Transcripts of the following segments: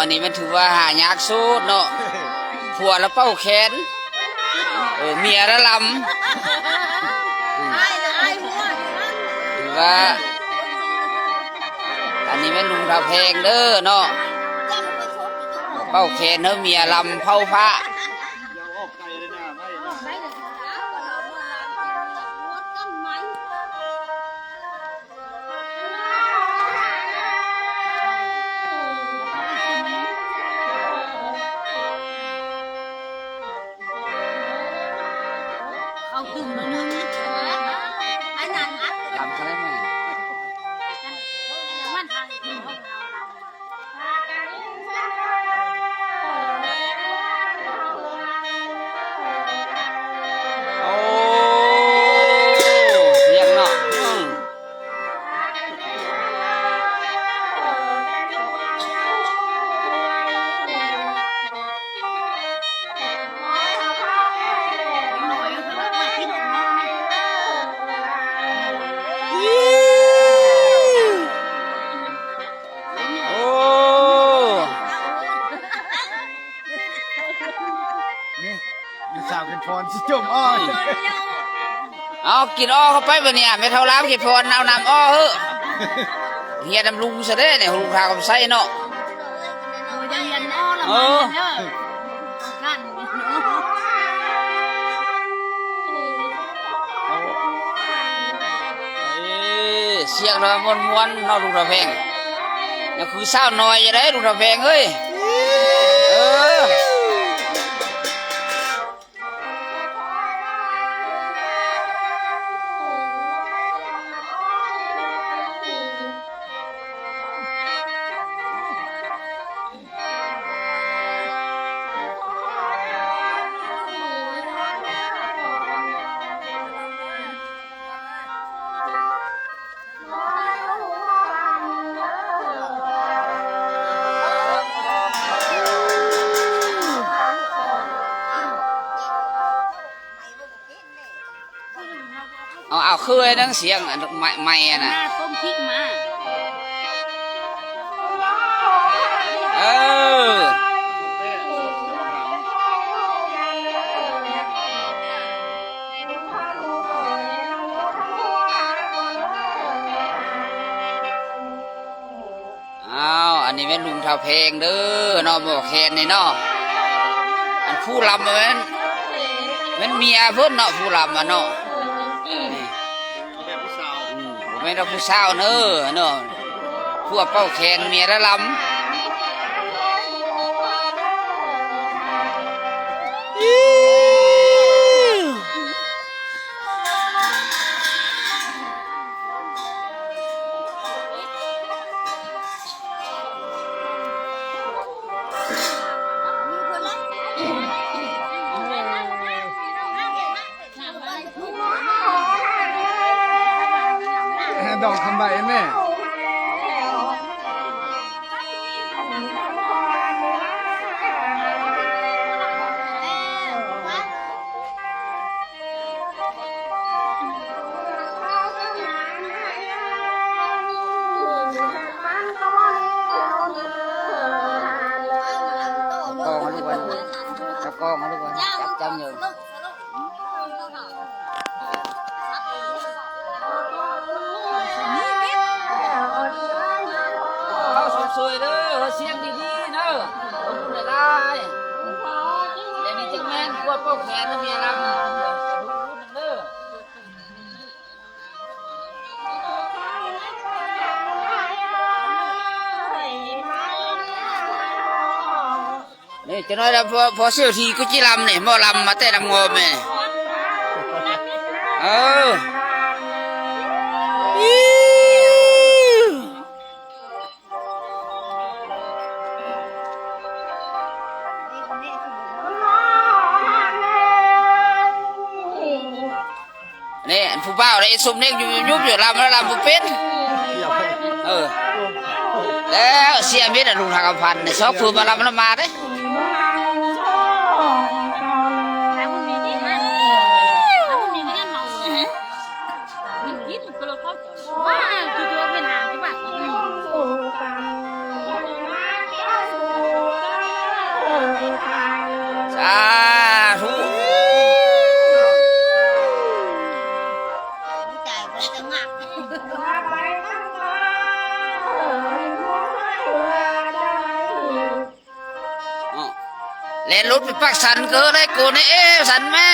ອັນນີ້ມັນຖືວ່າຫາຍາກສຸດເນາະ ຜົວລະເປົ່າແຄນ ເອີ ເມຍລະລຳ ຖືວ່າ ອັນນີ້ແມ່ນລຸງທ້າວແພງເດີເນາະ ເປົ່າແຄນເດີ ເມຍລຳເຜົາພະ. ເອົາຕຶ້ງໜ້ອຍໜຶ່ງ ອັນນັ້ນອັດ ລຳເທົ່າໃດແມ່ນ ມັນທາງ ໂອ້ ສຽງເນາະ ອືມ ໂອ້ ນີ້ ລູກສາວເປັນພອນຊິຈົມອ້ອຍ ເອົາ ກິນອໍເຂົ້າໄປບັດນີ້ ແມ່ເຖົ້າລາວກິນພອນ ເອົານ້ຳອໍເຮີ້ ຮຽນນຳລຸງຊະເດ້ນີ້ ລຸງທາຄຳໄຊເນາະ ເອີ ເອີ ສຽງລະມ່ວນໆເນາະ ລຸງທ້າວແພງ ຍັງຄືສາວນ້ອຍຢູ່ເດ້ລຸງທ້າວແພງເອີຍ ເອີ. ເອົາ ເອົາຄືໜັງສຽງອັນໄມ ໄມອັນນະ ຕົ້ມພິກມາ ເອີ. ອ້າວ ອັນນີ້ແມ່ນລຸງທ້າວແພງເດີເນາະ ໝໍແຄນນີ້ເນາະ ອັນຜູ້ລຳແມ່ນ ແມ່ນເມຍເພິ່ນເນາະ ຜູ້ລຳຫັ້ນເນາະ ນີ້ ອືມ ບໍ່ແມ່ນວ່າຜູ້ສາວເນີເນາະ ຜົວເປົ່າແຄນເມຍລະລຳ. ດອກຄຳໃບແມ່. ຈັບກ້ອງໃຫ້ລູກກ່ອນ ຈັບກ້ອງໃຫ້ລູກກ່ອນ ຈັບ ຈັບຢູ່. ເອົາ ຊົມຊ່ວຍເດີ ສຽງດີໆເດີ ຂອບຄຸນຫຼາຍໆ ແຕ່ນີ້ຈັ່ງແມ່ນ ພວກເປົ່າແຄນ ແລະ ເມຍລຳ ເດີ. ນີ້ ຈັກໜ້ອຍລະ ພໍ ພໍເຊວທີກຸຈິລຳນີ້ ໝໍລຳມາແຕ່ນ້ຳງອມນີ້ ເອີ. ນີ້ ອັນຜູ້ບ່າວໄດ້ສົມເນັກຍຸບໆຢູ່ ລຳລະລຳບໍ່ເປັນ ເອີ ແລ້ວເສຍມິດ ອະ ລຸງທາງກຳພັນນີ້ ຊອກເພິ່ນມາລຳລະມາເດ້. ວ່າ ຄືວ່າເປັນຫາງທີ່ວ່າ ອືມ. ແລ່ນລົດໄປປາກສັນ ເກີດໄດ້ໂກນໃນເອສັນແມ່.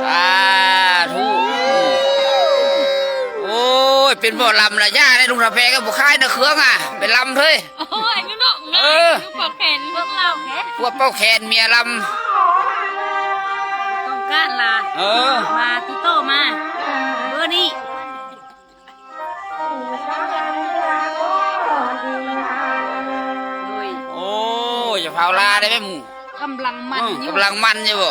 ສາທຸ ໂອ້ຍ ເປັນໝໍລຳລະ ຢ່າໄດ້ ລຸງທາແພກໍບໍ່ຂາຍນະເຄື່ອງອະ ໄປລຳເທີຍ. ໂອ້ຍ ຢູ່ນອກງານ ເອີ ຢູ່ເປົ່າແຄນ ພວກເປົ່າແຄນເມຍລຳ ຕ້ອງການລະ ເອີ ມາຕິດຕໍ່ມາເບີນີ້. ໂອ້ຍ ຢ່າພາວລາໄດ້ແມ່ໝູ່ ກຳລັງມັນ ເອີ ຢູ່ ກຳລັງມັນຢູ່ບໍ?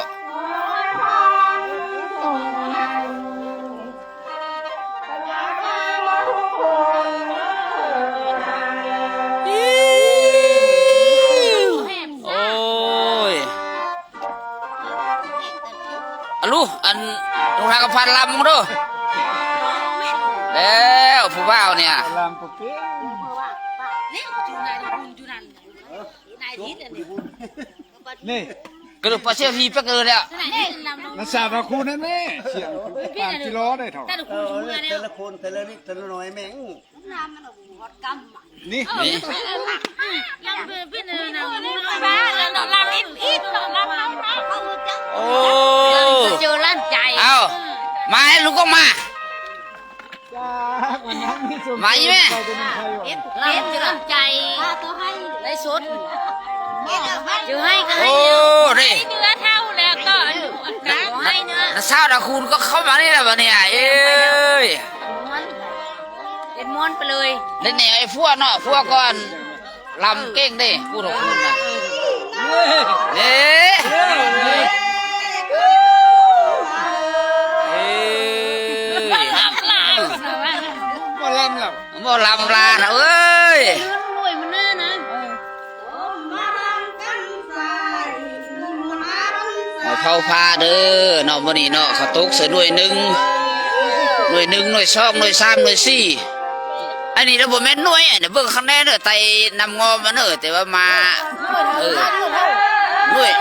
ໂອ້ຍ ອະລຸ ອັນ ລຸງທາກຳພັນລຳເບິ່ງດູ. ແລ້ວຜູ້ບ່າວນີ້ ລຳບໍ່ເກັ່ງ ນີ້ ກະດູກປາເຊຍພີແປັກເລີຍແລ້ວ ນາສາວຕາຄູນັ້ນແມ່ ສຽງປານກິໂລໄດ້ເທົ່າ ແຕ່ລະຄົນ ແຕ່ລະນິດແຕ່ລະໜ້ອຍແມ່ງ ນີ້ ນີ້ ໂອ້ ເຈີລ້ານໃຈ ເອົ້າ ມາໃຫ້ລູກອອກມາ ມາອີກແມ່ ເຮັດ ເຮັດເຈີລ້ານໃຈ ໄລສົດ ເຈີໃຫ້ກໍໃຫ້ ໂອ້ ເໜືອເຖົ້າແລ້ວກໍອາຍຸ ໃຫ້ເໜືອ ນາສາວຕາຄູນກໍເຂົ້າມານີ້ແຫຼະບັດນີ້ ເອີຍ ເຮັດມ່ວນໄປເລີຍ ເຮັດແນວໃຫ້ຜົວເນາະ ຜົວກໍລຳເກັ່ງເດ້ ຜູ້ເຖົ້າຄູນນະ ເດ້ ເອີຍ ໝໍລຳລະ ໝໍລຳລະເອີຍ ເອົາເຜົາພາເດີເນາະ ມື້ນີ້ເນາະ ເຂົາຕົກໃສ່ໜ່ວຍໜຶ່ງ ໜ່ວຍໜຶ່ງ ໜ່ວຍສອງ ໜ່ວຍສາມ ໜ່ວຍສີ່ ອັນນີ້ລະບໍ່ແມ່ນໜ່ວຍ ອັນນີ້ເບິ່ງຄະແນນເດີ ໄຕ່ນ້ຳງອມມາເດີ ແຕ່ວ່າມາ ເອີ ໜ່ວຍ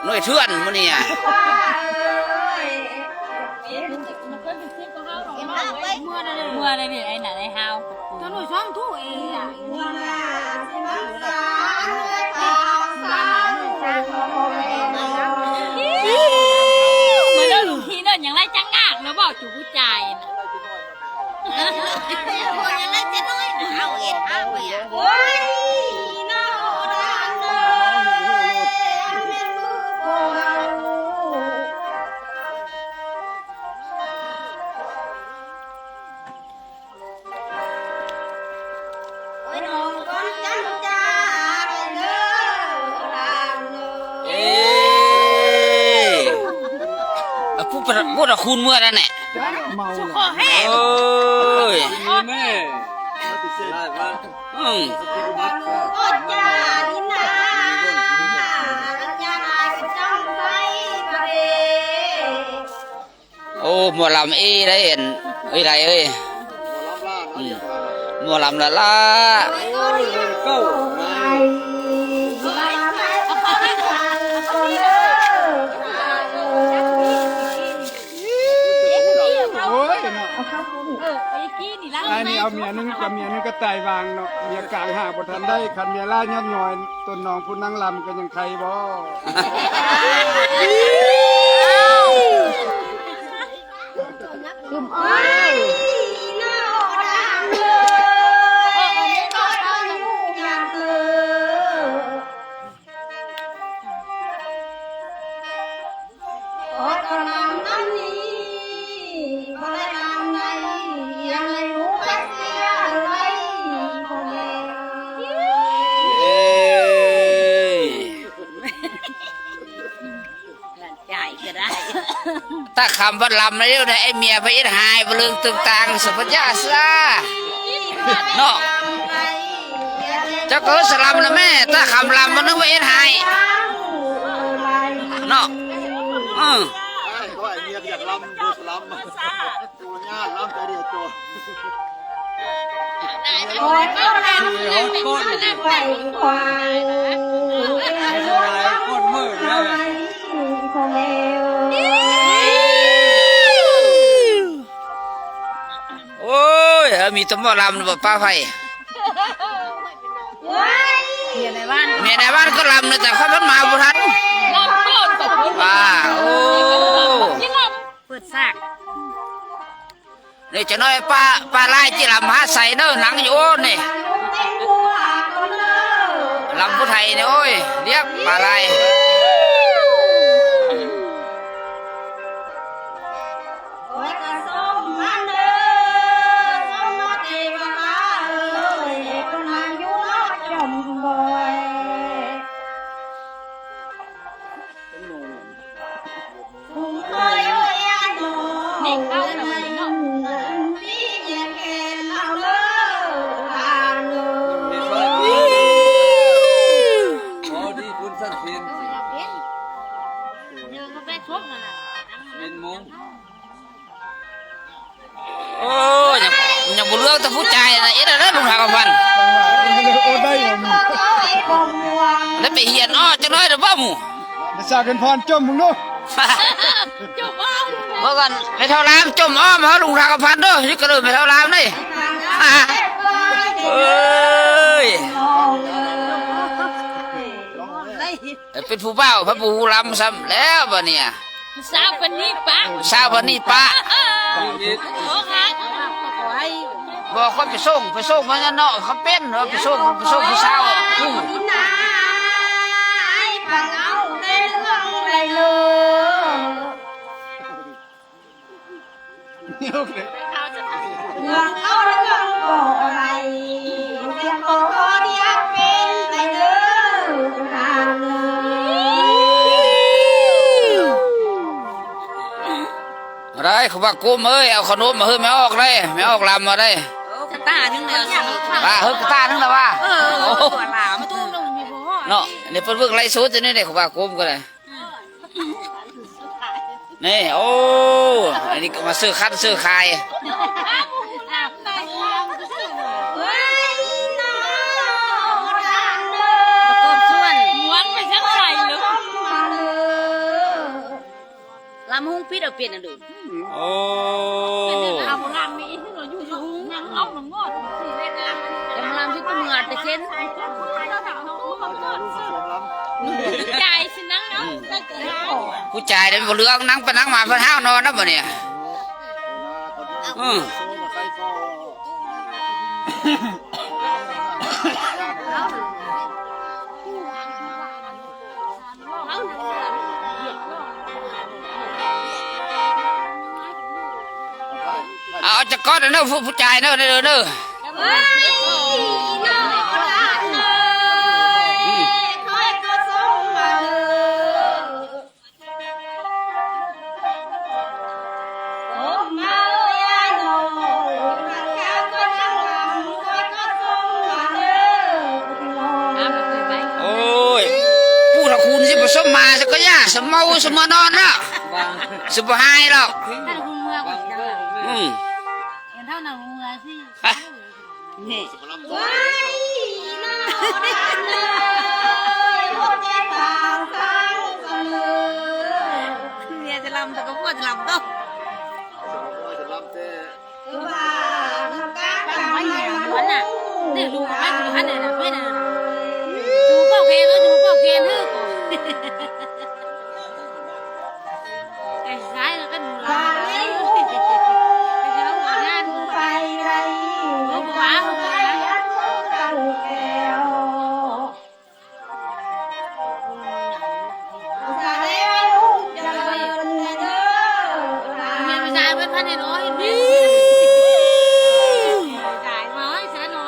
ໜ່ວຍເຖື່ອນມື້ນີ້ອະ. ເມື່ອໃດນີ້ ໄອ້ນັ້ນ ໄອ້ຮາວ ໂຕໜ່ວຍສອງທຸເອງ ມາເດີລູກ ທີ່ເດີນຍັງໄລ່ຈັງງາກແລ້ວບໍ່ ຈູຜູ້ຈາຍນະ ຍັງໄລ່ຈະນ້ອຍນະ ເອົາເອັດເອົາໄປອະ ໂອ້ຍ ນ້ອງຫຼານເອີຍ ແມ່ນຜູ້ພໍ່ ໂອ້ຍ ນ້ອງກ່ອນຈັນຈາໄປເດີຫຼານເອີຍ ເອີຍ ອະ ຜູ້ປະ ຜູ້ຕະຄູນເມື່ອນັ້ນແຫຼະ ເມົາ ຂໍແຮງ ເອີຍ ແມ່ ອືມ ໂອ້ຈານີ້ນາ ຈານາຍຈັງໄປປະເດ. ໂອ້ ໝໍລຳເອໄດ໋ ອັນ ເອີຍໄດເອີຍ ໝໍລຳລາ ອືມ ໝໍລຳລາລາ ໂອ້ຍ ເງິນເກົ້າ ໂອ້ຍເນາະ ເອີ ໄອ້ກີ້ນີ້ລະ ອັນນີ້ເອົາເມຍໜຶ່ງກັບເມຍໜຶ່ງກໍຕາຍຫວ່າງເນາະ ເມຍກາງຫາບໍ່ທັນໄດ້ ຄັນເມຍຫຼ້າຍຍ້ອນຍ້ອຍ ຕົນນ້ອງຜູ້ນາງລຳກໍຍັງໄຄບໍ່? ຕື່ມອ້ອຍ ເອີຍ ຈ່າຍກໍໄດ້ ຕາຄຳບັດລຳແລ້ວໄດ໋ ໄອ້ເມຍໄປເຮັດຫາຍ ບໍ່ເລີງຕຶກຕາງ ສະພັດຍາຊາ ເນາະ ເຈົ້າກໍສະລຳລະແມ່ ຕາຄຳລຳ ມັນນຶກວ່າເຮັດຫາຍ ເນາະ ເອີ. ໂຕຍາດລຳແຕ່ດຽວໂຕ ໂອ້ຍ ເອົາແລ້ວ ໄປຄວາຍ ເຮັດໄດ້ຫຼາຍຄົນມື້ເດີ. ໂອ້ຍ ເອີ ມີແຕ່ໝໍລຳບໍ່ປະໄພ. ເມຍນາຍບ້ານ ເມຍນາຍບ້ານກໍລຳນະ ແຕ່ຂ້ອຍມັນມາບໍ່ທັນ. ລຳກ່ອນ ວ່າ ໂອ້ ເປີດສາກ. ນີ້ຈັກໜ້ອຍປ້າ ປ້າຫຼາຍຊິລຳຫາໃສເດີ ນັ່ງຢູ່ນີ້ ລຳຜູ້ໄທນີ້. ໂອ້ຍ ລຽບປ້າຫຼາຍ. ໂອ້ຍ ກະສົມມາເດີ ສົມມາເທວະດາເອີຍ ຄົນອາຍຸເນາະຈົ່ມບ່ອຍ. ໂອ້ຍ ຍັງ ຍັງບໍ່ເຫຼືອແຕ່ຜູ້ຊາຍນະ. ເຮັດແນວໃດລຸງທາງຄຳພັນ ໂອ້ ໄດ້ບໍ່ມີ ແລ້ວໄປຮຽນ ອໍ ຈັກໜ້ອຍເດີບໍ່ໝູ່ ໄປສາກເປັນພອນຈົ່ມເບິ່ງດູ. ຈົ່ມອ້ອມ ເບິ່ງກັນ ແມ່ເຖົ້າລາມຈົ່ມອ້ອມເຮົາ ລຸງທາງຄຳພັນເດີ. ຢູ່ກະເລີແມ່ເຖົ້າລາມນີ້ ເອີຍ ເປັນຜູ້ບ່າວ ເພິ່ນບໍ່ຮູ້ລຳຊ້ຳແລ້ວບາດນີ້. ຜູ້ສາວເພິ່ນໜີປະ ຜູ້ສາວເພິ່ນໜີປະ. ບໍ່ ຂ້ອຍໄປສົ່ງ ໄປສົ່ງມາເນາະ ເຂົາເປັນ ເອີ ໄປສົ່ງ ໄປສົ່ງຜູ້ສາວ. ມາໄດ້ ຄູບາກຸມເອີຍ ເອົາຂະໜົມມາໃຫ້ແມ່ອອກໄດ້ ແມ່ອອກລຳມາໄດ້. ກະຕ່າໜຶ່ງແລ້ວ ວ່າເຮີກະຕ່າໜຶ່ງແລ້ວວ່າ. ເອີ ໂອ້ ເນາະ ນີ້ເພິ່ນເບິ່ງໄລຟ໌ສົດຢູ່ນີ້ເດ້ ຄູບາກຸມກໍໄດ້. ນີ້ ໂອ້ ອັນນີ້ກໍມາຊື້ຄັນຊື້ຂາຍ. ປະກອບສ່ວນ ມ່ວນໄປທາງໃດເລີຍ. ລຳຮຸງປິດເອົາເປັນອັນເດີ. ໂອ້ ລຳຮຸງ ນາງເອົານ້ຳງອດ ແຕ່ມາລຳຊິຕົວເມືອແຕ່ເຊັ່ນ ໃຈຊິນາງເອົາ ຜູ້ຊາຍໄດ້ບໍ່ເລື່ອງ ນັ່ງໄປນັ່ງມາເພິ່ນຫ້າວນອນນຳບໍ່ນີ້. ອື ເອົາຈັກກ້ອນເດີ ຜູ້ ຜູ້ຊາຍເດີ ເດີ ເດີ. ໂອ້ຍ ປູ່ທະຄູນຊິບໍ່ສົມມາຊະກໍຢ່າ ສະເມົາສະເໝີນອນເນາະ ຊິບໍ່ຫາຍດອກ. ອືມ ເຫັນເທົ່ານັ້ນຫົວຊິ ນີ້ ເມຍຈະລຳ ແຕ່ກໍຜົວຈະລຳເນາະ.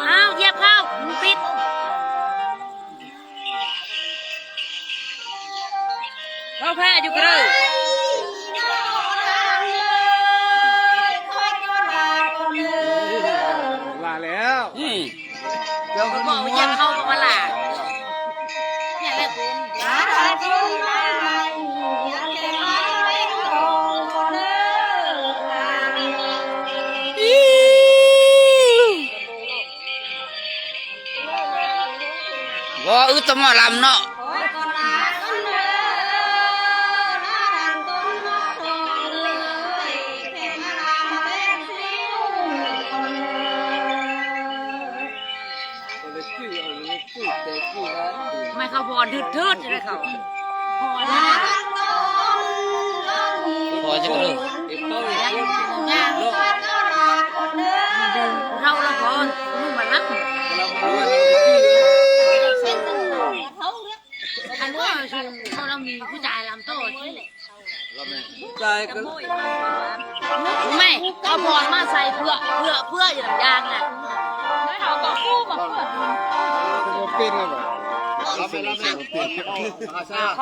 ອ້າວ ຢຽບເຂົ້າ ມັນປິດ ເວົ້າແພ້ຢູ່ກະເລີ ວ່າແລ້ວ ອືມ. ເຈົ້າ ເຂົາບອກວ່າຢາກເຂົ້າກັບມາລາ ຢາກໄດ້ບຸນ. ຕະໝໍລຳເນາະ. ໄມ້ເຂົ້າພອນຖືດໆ ເດ້ເຂົາ ພໍຈັກເລີຍ ເຮົາລະພໍ ລູກມາລັກ ອັນວ່າເຂົາລະມີຜູ້ຊາຍລຳໂຕ ຜູ້ຊາຍກໍ ແມ່ ເອົາພອນມາໃສ່ເພື່ອ ເພື່ອ ເພື່ອຢູ່ນຳຢາງນະ ບໍ່ເປັນແລ້ວ ລຳເປັນ ລຳເປັນ